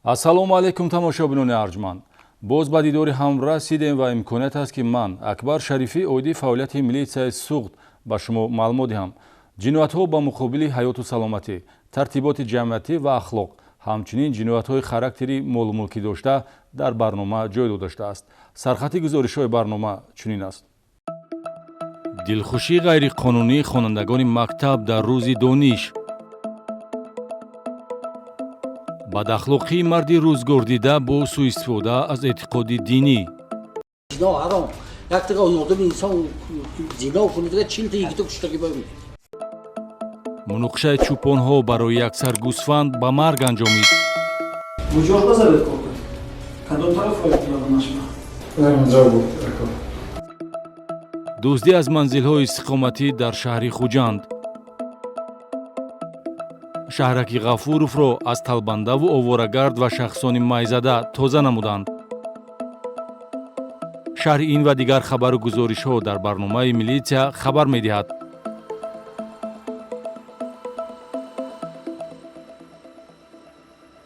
Ассалому алайкум, тамошобинони арҷманд! Боз ба дидори ҳам расидем ва имконият аст, ки ман, Акбар Шарифӣ, оиди фаъолияти милитсияи Суғд ба шумо маълумот диҳам. Ҷиноятҳо ба муқобили ҳаёту саломатӣ, тартиботи ҷамъиятӣ ва ахлоқ, ҳамчунин ҷиноятҳои характери молумулкӣ дошта дар барнома ҷой дода шудааст. Сархати гузоришҳои барнома чунин аст: дилхушии ғайриқонунии хонандагони мактаб дар Рӯзи дониш, бадахлоқии марди рӯзгордида бо сӯистифода аз эътиқоди динӣ, Зино ҳаром. Яктига одами инсон зино кунад, 40 та йигита куштаги. Муноқишаи чӯпонҳо барои як сар гӯсфанд ба марг анҷомид. Куҷош базаред кор кунед? Кадом тараф нашма? Дуздӣ аз манзилҳои истиқоматӣ дар шаҳри Хуҷанд, шаҳраки Ғафуровро аз талбандаву оворагард ва шахсони майзада тоза намуданд. Шарҳи ин ва дигар хабару гузоришҳо дар барномаи «Милитсия хабар медиҳад».